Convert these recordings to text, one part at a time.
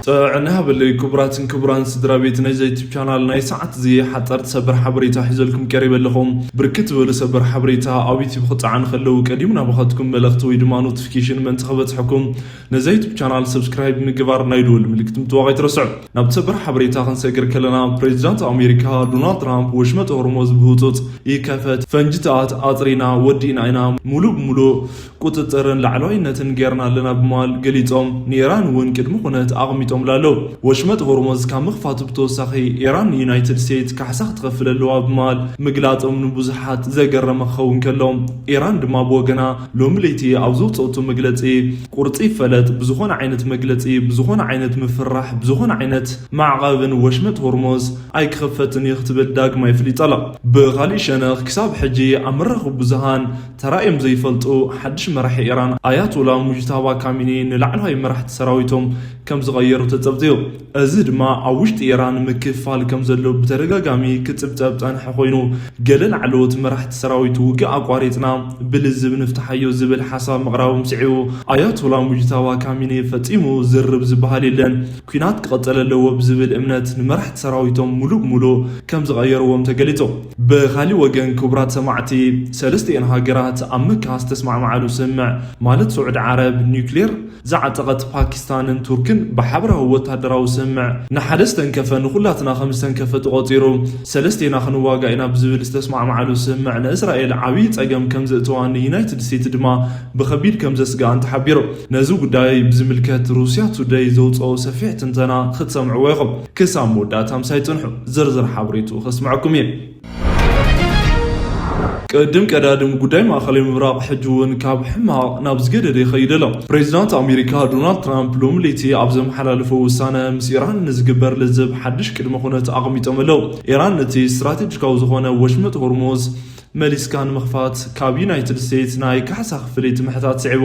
ጥዕና ሃበለይ ክቡራትን ክቡራን ስድራ ቤት ናይዛ ዩቱብ ቻናል፣ ናይ ሰዓት እዚ ሓፀርቲ ሰበር ሓበሬታ ሒዘልኩም ቀሪበ ኣለኹ። ብርክት ዝበሉ ሰበር ሓበሬታ ኣብ ዩቱብ ክፀዓኑ ከለዉ ቀዲሙ ናባኻትኩም መልእኽቲ ወይ ድማ ኖቲፊኬሽን ምእንቲ ክበፅሐኩም ነዛ ዩቱብ ቻናል ሰብስክራይብ ምግባር ናይ ደወል ምልክት ምጥዋቕ ኣይትረስዑ። ናብ ሰበር ሓበሬታ ክንሰግር ከለና፣ ፕሬዚዳንት ኣሜሪካ ዶናልድ ትራምፕ ወሽመጥ ሆርሞዝ ብህፁፅ ይከፈት፣ ፈንጅታት ኣፅሪና ወዲእና ኢና፣ ሙሉእ ብሙሉእ ቁፅፅርን ላዕለዋይነትን ጌርና ኣለና ብምባል ገሊፆም፣ ንኢራን እውን ቅድሚ ኩነት ኣቕሚጦምላ ኣለዉ። ወሽመጥ ሆርሞዝ ካብ ምኽፋቱ ብተወሳኺ፣ ኢራን ንዩናይትድ ስቴትስ ካሕሳ ክትኸፍል ኣለዋ ብምባል ምግላፆም ንብዙሓት ዘገረመ ክኸውን ከሎ፣ ኢራን ድማ ብወገና ሎሚ ለይቲ ኣብ ዘውፀእቶ መግለፂ፣ ቁርፂ ይፈለጥ፣ ብዝኾነ ዓይነት መግለፂ፣ ብዝኾነ ዓይነት ምፍራሕ፣ ብዝኾነ ዓይነት ማዕቐብን ወሽመጥ ሆርሞዝ ኣይክኸፈትን እዩ ክትብል ዳግማይ ኣፍሊጣ ኣላ። ብኻሊእ ሸነኽ፣ ክሳብ ሕጂ ኣብ መራኸቢ ብዙሃን ተራእዮም ዘይፈልጡ ሓድሽ መራሒ ኢራን ኣያቶላ ሙጅታባ ካሚኒ ንላዕለዋይ መራሕቲ ሰራዊቶም ከም ዝቐየሩ ተጸብጺቡ። እዚ ድማ ኣብ ውሽጢ ኢራን ምክፍፋል ከም ዘሎ ብተደጋጋሚ ክጽብጸብ ጸንሐ ኮይኑ፣ ገለ ላዕለዎት መራሕቲ ሰራዊት ውግእ ኣቋሪጽና ብልዝብ ንፍትሓዮ ዝብል ሓሳብ ምቕራቦም ስዒቡ፣ ኣያቶላ ሙጅታባ ካሚኒ ፈጺሙ ዝርብ ዝበሃል የለን፣ ኲናት ክቕጽል ኣለዎ ብዝብል እምነት ንመራሕቲ ሰራዊቶም ሙሉእ ብሙሉእ ከም ዝቐየርዎም ተገሊጹ። ብኻሊእ ወገን ክቡራት ሰማዕቲ፣ ሰለስቲኤን ሃገራት ኣብ መካ ዝተስማዕማዓሉ ስምምዕ፣ ማለት ስዑዲ ዓረብ ኒውክሌር ዝዓጠቐት ፓኪስታንን ቱርክን ብሓበራዊ ወታደራዊ ስምምዕ ንሓደ ዝተንከፈ ንኹላትና ከም ዝተንከፈ ተቖጺሩ፣ ሰለስቴና ክንዋጋእ ኢና ብዝብል ዝተስማዕማዓሉ ስምምዕ ንእስራኤል ዓብዪ ጸገም ከም ዘእተዋ ንዩናይትድ ስቴትስ ድማ ብኸቢድ ከም ዘስግኣን ተሓቢሩ። ነዚ ጉዳይ ብዝምልከት ሩስያ ቱደይ ዘውፅኦ ሰፊሕ ትንተና ክትሰምዕዎ ኢኹም። ክሳብ መወዳእታ ምሳይ ጽንሑ፣ ዝርዝር ሓበሬትኡ ከስምዐኩም እየ። ቅድም ቀዳድም ጉዳይ ማእኸላይ ምብራቕ ሕጂ እውን ካብ ሕማቕ ናብ ዝገደደ ይኸይድ ኣሎ። ፕሬዚዳንት ኣሜሪካ ዶናልድ ትራምፕ ሎሚ ለይቲ ኣብ ዘመሓላለፎ ውሳነ ምስ ኢራን ንዝግበር ልዝብ ሓድሽ ቅድመ ኩነት ኣቐሚጦም ኣለዉ። ኢራን ነቲ ስትራቴጂካዊ ዝኾነ ወሽመጥ ሆርሙዝ መሊስካ ንምኽፋት ካብ ዩናይትድ ስቴትስ ናይ ካሕሳ ክፍሊት ምሕታት ስዒቡ፣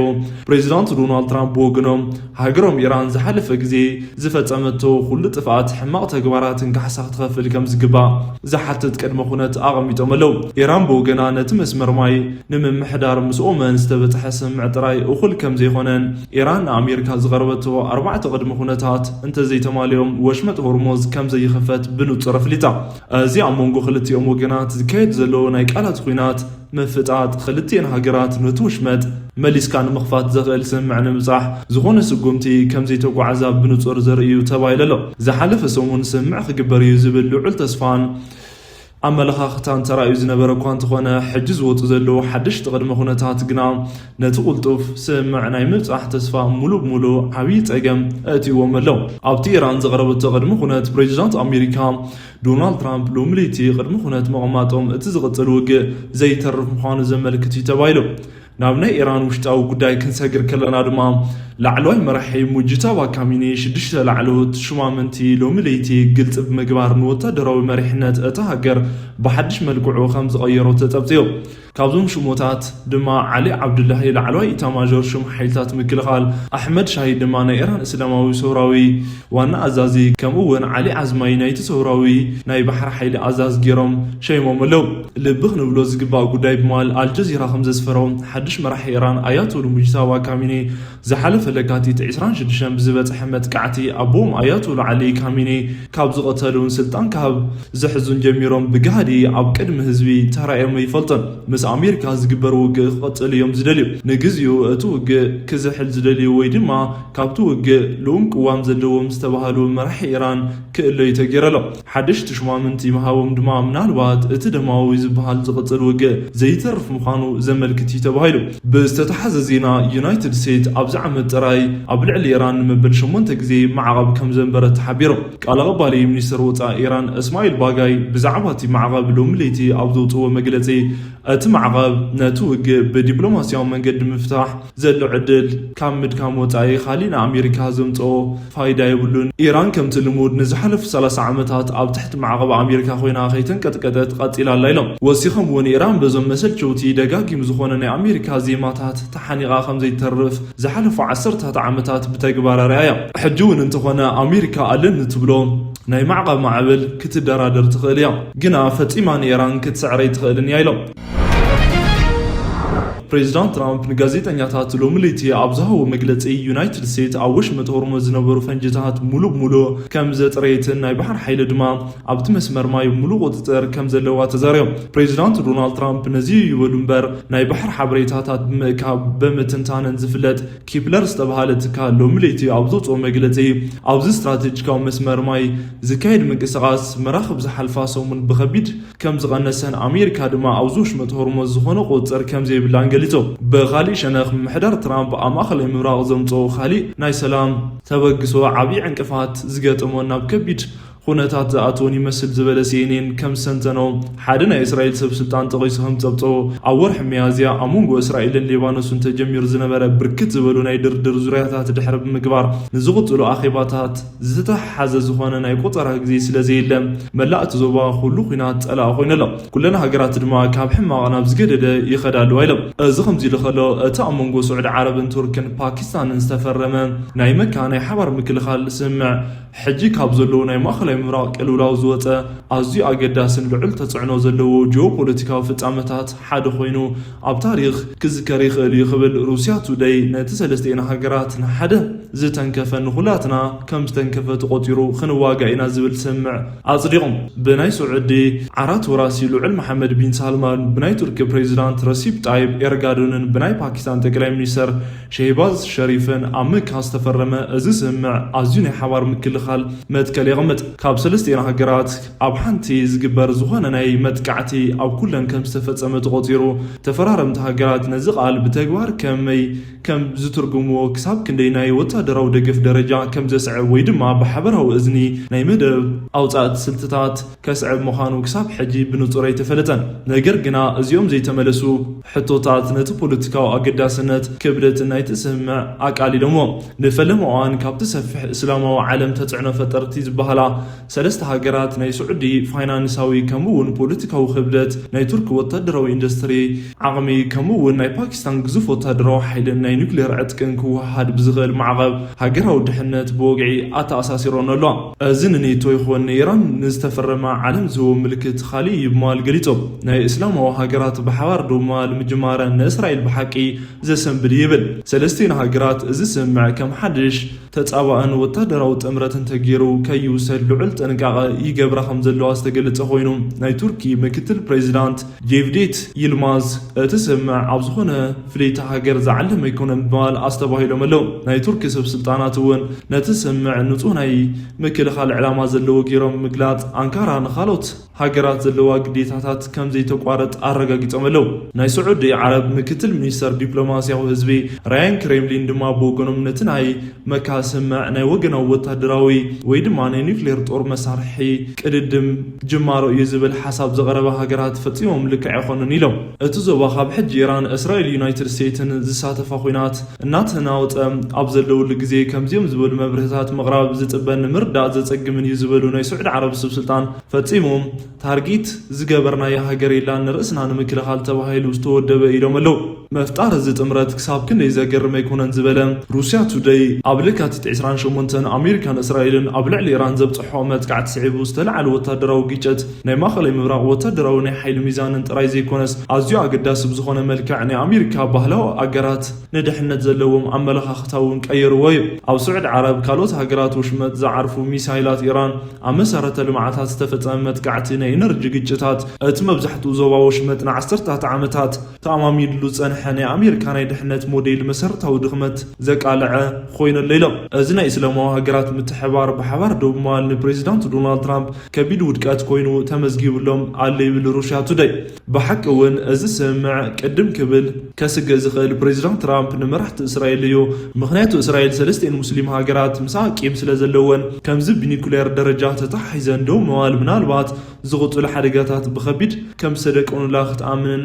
ፕሬዚዳንት ዶናልድ ትራምፕ ብወገኖም ሃገሮም ኢራን ዝሓለፈ ግዜ ዝፈጸመቶ ኩሉ ጥፍኣት ሕማቕ ተግባራትን ካሕሳ ክትኸፍል ከም ዝግባእ ዝሓትት ቅድመ ኩነት ኣቐሚጦም ኣለዉ። ኢራን ብወገና ነቲ መስመር ማይ ንምምሕዳር ምስ ኦመን ዝተበጽሐ ስምምዕ ጥራይ እኹል ከም ዘይኮነን፣ ኢራን ንኣሜሪካ ዝቐረበቶ ኣርባዕተ ቅድመ ኩነታት እንተዘይተማሊኦም ወሽመጥ ሆርሞዝ ከም ዘይኽፈት ብንጹር ኣፍሊጣ። እዚ ኣብ መንጎ ክልቲኦም ወገናት ዝካየድ ዘሎ ናይ ቃላት ኲናት ምፍጣጥ፣ ክልቲኤን ሃገራት ነቲ ወሽመጥ መሊስካ ንምኽፋት ዘኽእል ስምምዕ ንምብጻሕ ዝኾነ ስጉምቲ ከም ዘይተጓዕዛ ብንጹር ዘርኢ እዩ ተባሂሉ ኣሎ። ዝሓለፈ ሰሙን ስምምዕ ክግበር እዩ ዝብል ልዑል ተስፋን ኣመለኻኽታን ተራእዩ ዝነበረ እኳ እንተኾነ፣ ሕጂ ዝወጹ ዘለዉ ሓደሽቲ ቅድመ ኩነታት ግና ነቲ ቁልጡፍ ስምምዕ ናይ ምብጻሕ ተስፋ ሙሉእ ብሙሉእ ዓብዪ ጸገም ኣእትይዎም ኣሎ። ኣብቲ ኢራን ዘቕረበቶ ቅድመ ኩነት፣ ፕሬዚዳንት ኣሜሪካ ዶናልድ ትራምፕ ሎሚ ለይቲ ቅድሚ ኩነት ምቕማጦም፣ እቲ ዝቕጽል ውግእ ዘይተርፍ ምዃኑ ዘመልክት እዩ ተባሂሉ። ናብ ናይ ኢራን ውሽጣዊ ጉዳይ ክንሰግር ከለና ድማ፣ ላዕለዋይ መራሒ ሙጅታባ ካሚኒ ሽዱሽተ ላዕለዎት ሹማምንቲ ሎሚ ለይቲ ግልጺ ብምግባር ንወታደራዊ መሪሕነት እታ ሃገር ብሓድሽ መልክዑ ከም ዝቐየሮ ተጸብጺቡ። ካብዞም ሽሞታት ድማ ዓሊ ዓብዱላሂ ላዕለዋይ ኢታማዦር ሹም ሓይልታት ምክልኻል፣ ኣሕመድ ሻሂድ ድማ ናይ ኢራን እስላማዊ ሰውራዊ ዋና ኣዛዚ፣ ከምኡ እውን ዓሊ ዓዝማይ ናይቲ ሰውራዊ ናይ ባሕሪ ሓይሊ ኣዛዝ ገይሮም ሸይሞም ኣለዉ። ልቢ ክንብሎ ዝግባእ ጉዳይ ብምባል ኣልጀዚራ ከም ዘስፈሮ፣ ሓድሽ መራሒ ኢራን ኣያቶሉ ሙጅታባ ካሚኒ ዝሓለፈ ለካቲት ዕስራን ሽዱሽተን ብዝበጽሐ መጥቃዕቲ ኣቦኦም ኣያቶሉ ዓሊ ካሚኒ ካብ ዝቐተሉን ስልጣን ካብ ዝሕዙን ጀሚሮም ብጋህዲ ኣብ ቅድሚ ህዝቢ ተራእዮም ኣይፈልጡን። ምስ ኣሜሪካ ዝግበር ውግእ ክቐጽል እዮም ዝደልዩ። ንግዚኡ እቲ ውግእ ክዝሕል ዝደልዩ ወይ ድማ ካብቲ ውግእ ልኡም ቅዋም ዘለዎም ዝተባህሉ መራሒ ኢራን ክእለዩ ተገይሩ ኣሎ። ሓደሽቲ ሹማምንቲ ምሃቦም ድማ ምናልባት እቲ ደማዊ ዝበሃል ዝቕጽል ውግእ ዘይተርፍ ምዃኑ ዘመልክት እዩ ተባሂሉ። ብዝተተሓዘ ዜና፣ ዩናይትድ ስቴትስ ኣብዚ ዓመት ጥራይ ኣብ ልዕሊ ኢራን ንመበል ሸሞንተ ግዜ ማዕቐብ ከም ዘንበረት ተሓቢሩ። ቃል ኣቐባሊ ሚኒስትር ወጻኢ ኢራን እስማኤል ባጋይ ብዛዕባ እቲ ማዕቐብ ሎሚ ለይቲ ኣብ ዘውጽእዎ መግለጺ፣ እቲ ማዕቐብ ነቲ ውግእ ብዲፕሎማስያዊ መንገዲ ምፍታሕ ዘሎ ዕድል ካብ ምድካም ወጻኢ ካሊእ ንኣሜሪካ ዘምጽኦ ፋይዳ የብሉን። ኢራን ከምቲ ልሙድ ንዝሓለፉ ሰላሳ ዓመታት ኣብ ትሕቲ ማዕቐብ ኣሜሪካ ኮይና ከይተንቀጥቀጠት ቀጺላ ኣላ ኢሎም። ወሲኾም እውን ኢራን በዞም መሰልቸውቲ ደጋጊሙ ዝኾነ ናይ ኣሜሪካ ዜማታት ተሓኒቓ ከም ዘይተርፍ ዝሓለፉ ዓሰርታት ዓመታት ብተግባር ኣርኣያ። ሕጂ እውን እንተኾነ ኣሜሪካ ኣለኒ ትብሎ ናይ ማዕቐብ ማዕበል ክትደራደር ትኽእል እያ፣ ግና ፈጺማ ንኢራን ክትስዕር ኣይትኽእልን እያ ኢሎም። ፕሬዚዳንት ትራምፕ ንጋዜጠኛታት ሎሚ ለይቲ ኣብ ዝሃቦ መግለጺ፣ ዩናይትድ ስቴትስ ኣብ ወሽመጥ ሆርሙዝ ዝነበሩ ፈንጅታት ሙሉእ ብሙሉእ ከም ዘጽረየትን ናይ ባሕር ሓይሊ ድማ ኣብቲ መስመር ማይ ሙሉእ ቁጽጽር ከም ዘለዋ ተዛሪቦም። ፕሬዚዳንት ዶናልድ ትራምፕ ነዚ ይበሉ እምበር፣ ናይ ባሕር ሓበሬታታት ብምእካብ ብምትንታንን ዝፍለጥ ኪፕለር ዝተባህለ ትካል ሎሚ ለይቲ ኣብ ዘውፅኦ መግለፂ፣ ኣብዚ ስትራቴጂካዊ መስመር ማይ ዝካየድ ምንቅስቃስ መራኽብ ዝሓልፋ ሰሙን ብኸቢድ ከም ዝቐነሰን ኣሜሪካ ድማ ኣብዚ ወሽመጥ ሆርሙዝ ዝኾነ ቁፅፅር ከም ዘይብላን ገሊፁ። ብኻሊእ ሸነኽ፣ ምምሕዳር ትራምፕ ኣብ ማእኸላይ ምብራቕ ዘምፅኦ ካሊእ ናይ ሰላም ተበግሶ ዓብዪ ዕንቅፋት ዝገጠሞን ናብ ከቢድ ኩነታት ዝኣተወን ይመስል ዝበለ ሲኤንኤን ከም ዝተንተኖ፣ ሓደ ናይ እስራኤል ሰብ ስልጣን ጠቒሱ ከም ጸብጸቦ፣ ኣብ ወርሒ ሚያዝያ ኣብ መንጎ እስራኤልን ሊባኖስን ተጀሚሩ ዝነበረ ብርክት ዝበሉ ናይ ድርድር ዙርያታት ድሕሪ ብምግባር፣ ንዝቕጽሉ ኣኼባታት ዝተተሓሓዘ ዝኾነ ናይ ቆጸራ ግዜ ስለ ዘየለ፣ መላእ እቲ ዞባ ኩሉ ኲናት ጸላኢ ኮይኑ ኣሎ። ኩለን ሃገራት ድማ ካብ ሕማቕ ናብ ዝገደደ ይኸዳ ኣለዋ ኢሎም። እዚ ከምዚ ኢሉ ከሎ፣ እቲ ኣብ መንጎ ስዑዲ ዓረብን ቱርክን ፓኪስታንን ዝተፈረመ ናይ መካ ናይ ሓባር ምክልኻል ስምምዕ፣ ሕጂ ካብ ዘለዉ ናይ ማእኸላይ ምብራቕ ቅልውላው ዝወጸ ኣዝዩ ኣገዳስን ልዑል ተጽዕኖ ዘለዎ ጂኦፖለቲካዊ ፍጻመታት ሓደ ኮይኑ ኣብ ታሪኽ ክዝከር ይኽእል እዩ ክብል ሩስያ ቱደይ ነቲ ሰለስቲኤን ሃገራት ንሓደ ዝተንከፈ ንኹላትና ከም ዝተንከፈ ተቖጺሩ ክንዋጋእ ኢና ዝብል ስምምዕ ኣጽዲቑ። ብናይ ስዑዲ ዓራት ወራሲ ልዑል መሓመድ ቢን ሳልማን ብናይ ቱርኪ ፕሬዚዳንት ረሲፕ ጣይብ ኤርጋዶንን ብናይ ፓኪስታን ጠቅላይ ሚኒስተር ሸህባዝ ሸሪፍን ኣብ መካ ዝተፈረመ እዚ ስምምዕ ኣዝዩ ናይ ሓባር ምክልኻል መትከል የቐምጥ። ካብ ሰለስቲኤን ሃገራት ኣብ ሓንቲ ዝግበር ዝኾነ ናይ መጥቃዕቲ ኣብ ኩለን ከም ዝተፈጸመ ተቖጺሩ፣ ተፈራረምቲ ሃገራት ነዚ ቃል ብተግባር ከመይ ከም ዝትርጉምዎ፣ ክሳብ ክንደይ ናይ ወታደራዊ ደገፍ ደረጃ ከም ዘስዕብ ወይ ድማ ብሓበራዊ እዝኒ ናይ መደብ ኣውጻእቲ ስልትታት ከስዕብ ምዃኑ ክሳብ ሕጂ ብንጹር ኣይተፈለጠን። ነገር ግና እዚኦም ዘይተመለሱ ሕቶታት ነቲ ፖለቲካዊ ኣገዳስነት ክብደት ናይቲ ስምምዕ ኣቃሊሎምዎ። ንፈለማ እዋን ካብቲ ሰፊሕ እስላማዊ ዓለም ተጽዕኖ ፈጠርቲ ዝበሃላ ሰለስተ ሃገራት ናይ ስዑዲ ፋይናንሳዊ ከምኡ እውን ፖለቲካዊ ክብደት፣ ናይ ቱርኪ ወታደራዊ ኢንዱስትሪ ዓቕሚ ከምኡ እውን ናይ ፓኪስታን ግዙፍ ወታደራዊ ሓይልን ናይ ኒውክሌር ዕጥቅን ክወሃሃድ ብዝኽእል ማዕቐብ ሃገራዊ ድሕነት ብወግዒ ኣተኣሳሲሮን ኣለዋ። እዚ ንኔቶ ይኹን ንኢራን ንዝተፈረመ ዓለም ዝህቦ ምልክት ካሊእ እዩ ብምባል ገሊጾም። ናይ እስላማዊ ሃገራት ብሓባር ደው ምባል ምጅማረን ንእስራኤል ብሓቂ ዘሰንብድ እዩ ይብል። ሰለስቲኤን ሃገራት እዚ ስምምዕ ከም ሓድሽ ተጻባእን ወታደራዊ ጥምረት እንተገይሩ ከይውሰድ ልዑል ጥንቃቐ ይገብራ ከም ዘለዋ ዝተገለጸ ኮይኑ፣ ናይ ቱርኪ ምክትል ፕሬዚዳንት ጄቭዴት ይልማዝ እቲ ስምምዕ ኣብ ዝኾነ ፍልይቲ ሃገር ዝዓለመ ኣይኮነን ብምባል ኣስተባሂሎም ኣለዉ። ናይ ቱርኪ ሰብ ስልጣናት እውን ነቲ ስምምዕ ንጹህ ናይ ምክልኻል ዕላማ ዘለዎ ገይሮም ምግላጽ፣ ኣንካራ ንኻልኦት ሃገራት ዘለዋ ግዴታታት ከም ዘይተቋርጥ ኣረጋጊጾም ኣለዉ። ናይ ስዑዲ ዓረብ ምክትል ሚኒስተር ዲፕሎማስያዊ ህዝቢ ራያን ክሬምሊን ድማ ብወገኖም ነቲ ናይ መካ ስምምዕ ናይ ወገናዊ ወታደራዊ ወይ ድማ ናይ ኒውክሌር ጦር መሳርሒ ቅድድም ጅማሮ እዩ ዝብል ሓሳብ ዘቕረባ ሃገራት ፈጺሞም ልክዕ ኣይኮኑን ኢሎም። እቲ ዞባ ካብ ሕጂ ኢራን፣ እስራኤል፣ ዩናይትድ ስቴትስን ዝሳተፋ ኲናት እናተናወጸ ኣብ ዘለውሉ ግዜ ከምዚኦም ዝበሉ መብርህታት ምቕራብ ዝጽበን ንምርዳእ ዘጸግምን እዩ ዝበሉ ናይ ስዑዲ ዓረብ ሰብ ስልጣን፣ ፈጺሙ ታርጌት ዝገበርናዮ ሃገር የላን፣ ንርእስና ንምክልኻል ተባሂሉ ዝተወደበ ኢሎም ኣለዉ። ምፍጣር እዚ ጥምረት ክሳብ ክንደይ ዘገርም ኣይኮነን ዝበለ ሩስያ ቱደይ፣ ኣብ ለካቲት ዕስራን ሸሞንተን ኣሜሪካን እስራኤልን ኣብ ልዕሊ ኢራን ዘብጽሖ መጥቃዕቲ ስዒቡ ዝተለዓለ ወታደራዊ ግጭት ናይ ማእኸላይ ምብራቕ ወታደራዊ ናይ ሓይሊ ሚዛንን ጥራይ ዘይኮነስ፣ ኣዝዩ ኣገዳሲ ብዝኾነ መልክዕ ናይ ኣሜሪካ ባህላዊ ኣገራት ንድሕነት ዘለዎም ኣመለኻኽታ እውን ቀይርዎ እዩ። ኣብ ስዑዲ ዓረብ ካልኦት ሃገራት ወሽመጥ ዝዓርፉ ሚሳይላት ኢራን ኣብ መሰረተ ልምዓታት ዝተፈጸመ መጥቃዕቲ ናይ ኢነርጂ ግጭታት፣ እቲ መብዛሕትኡ ዞባ ወሽመጥ ንዓሰርታት ዓመታት ተኣማሚንሉ ዝጸንሐ ናይ ኣሜሪካ ናይ ድሕነት ሞዴል መሰረታዊ ድኽመት ዘቃልዐ ኮይኑ ኣሎ ኢሎም። እዚ ናይ እስላማዊ ሃገራት ምትሕባር ብሓባር ደው ምባል ንፕሬዚዳንት ዶናልድ ትራምፕ ከቢድ ውድቀት ኮይኑ ተመዝጊብሎም ኣሎ ይብል ሩሽያ ቱደይ። ብሓቂ እውን እዚ ስምምዕ ቅድም ክብል ከስግእ ዝኽእል ፕሬዚዳንት ትራምፕ ንመራሕቲ እስራኤል እዩ። ምኽንያቱ እስራኤል ሰለስቲኤን ሙስሊም ሃገራት ምሳኣ ቂም ስለ ዘለወን፣ ከምዚ ብኒኩሌር ደረጃ ተተሓሒዘን ደው ምባል ምናልባት ዝቕጽሉ ሓደጋታት ብኸቢድ ከም ዝተደቀኑላ ክትኣምንን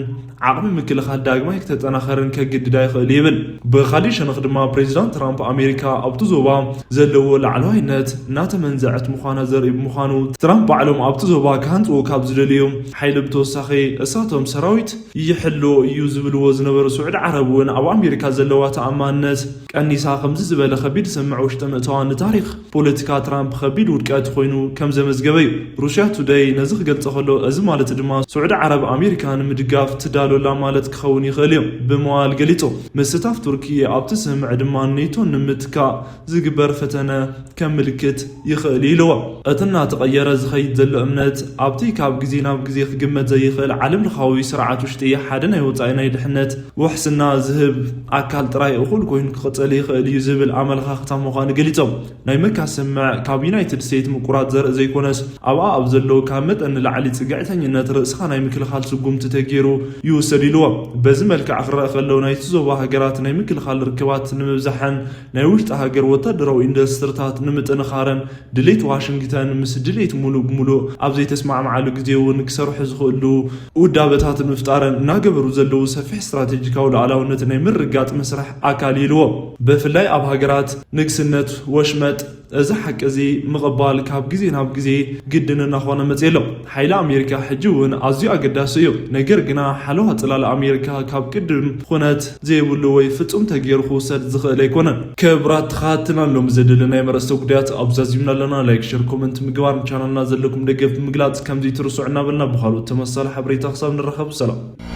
ዓቕሚ ምክልኻል ዳግማይ ክተጠናኸርን ከግድዳ ይኽእል ይብል። ብኻሊእ ሸነኽ ድማ ፕሬዚዳንት ትራምፕ ኣሜሪካ ኣብቲ ዞባ ዘለዎ ላዕለዋይነት እናተመንዘዐት ምዃና ዘርኢ ብምዃኑ፣ ትራምፕ ባዕሎም ኣብቲ ዞባ ክሃንጽዎ ካብ ዝደልዩ ሓይሊ ብተወሳኺ እሳቶም ሰራዊት ይሕሎ እዩ ዝብልዎ ዝነበሩ ስዑዲ ዓረብ እውን ኣብ ኣሜሪካ ዘለዋ ተኣማንነት ቀኒሳ፣ ከምዚ ዝበለ ከቢድ ስምምዕ ውሽጢ ምእታዋ ንታሪኽ ፖለቲካ ትራምፕ ከቢድ ውድቀት ኮይኑ ከም ዘመዝገበ እዩ። ሩስያ ቱደይ ነዚ ክገልጾ ከሎ፣ እዚ ማለት ድማ ስዑዲ ዓረብ ኣሜሪካ ንምድጋፍ ትዳሎ ኣላ ማለት ክኸውን ይኽእል እዩ። ብምባል ገሊጹ። ምስታፍ ቱርኪ ኣብቲ ስምምዕ ድማ ኔቶ ንምትካእ ዝግበር ፈተነ ከም ምልክት ይኽእል ኢልዎ። እቲ እናተቐየረ ዝኸይድ ዘሎ እምነት ኣብቲ ካብ ግዜ ናብ ግዜ ክግመት ዘይኽእል ዓለም ለኻዊ ስርዓት ውሽጢ ሓደ ናይ ወጻኢ ናይ ድሕነት ውሕስና ዝህብ ኣካል ጥራይ እኹል ኮይኑ ክቕጽል ይኽእል እዩ ዝብል ኣመለኻኽታ ምዃኑ ገሊጾም። ናይ መካ ስምምዕ ካብ ዩናይትድ ስቴትስ ምቁራጽ ዘርኢ ዘይኮነስ ኣብኣ ኣብ ዘሎ ካብ መጠን ንላዕሊ ጽግዕተኝነት ርእስኻ ናይ ምክልኻል ስጉምቲ ተገይሩ ይውሰድ ኢልዎ። በዚ መልክዕ ክረኣ ከሎ ናይቲ ዞባ ሃገራት ናይ ምክልኻል ርክባት ንምብዛሕን ናይ ውሽጢ ሃገር ወታደራዊ ኢንዱስትሪታት ንምጥንኻርን ድሌት ዋሽንግተን ምስ ድሌት ሙሉእ ብሙሉእ ኣብ ዘይተስማዕማዓሉ ግዜ እውን ክሰርሑ ዝኽእሉ ውዳበታት ምፍጣርን እናገበሩ ዘለዉ ሰፊሕ ስትራቴጂካዊ ሉዓላውነት ናይ ምርግጋጽ መስርሕ ኣካል ኢልዎ። ብፍላይ ኣብ ሃገራት ንግስነት ወሽመጥ እዚ ሓቂ እዚ ምቕባል ካብ ግዜ ናብ ግዜ ግድን እናኾነ መጽእ ኣሎ። ሓይሊ ኣሜሪካ ሕጂ እውን ኣዝዩ ኣገዳሲ እዩ። ነገር ግና ሓለዋ ጽላል ኣሜሪካ ካብ ቅድም ኩነት ዘይብሉ ወይ ፍጹም ተገይሩ ክውሰድ ዝኽእል ኣይኮነን። ክቡራት ተኸታተልትና ሎሚ ዘደለናዮም ኣርእስተ ጉዳያት ኣብዚ ዛዚምና ኣለና። ላይክ፣ ሸር፣ ኮመንት ምግባር ንቻናልና ዘለኩም ደገፍ ብምግላጽ ከምዚ ትርስዑ እናበልና ብኻልኦት ተመሳሳሊ ሓበሬታ ክሳብ ንራኸብ ሰላም።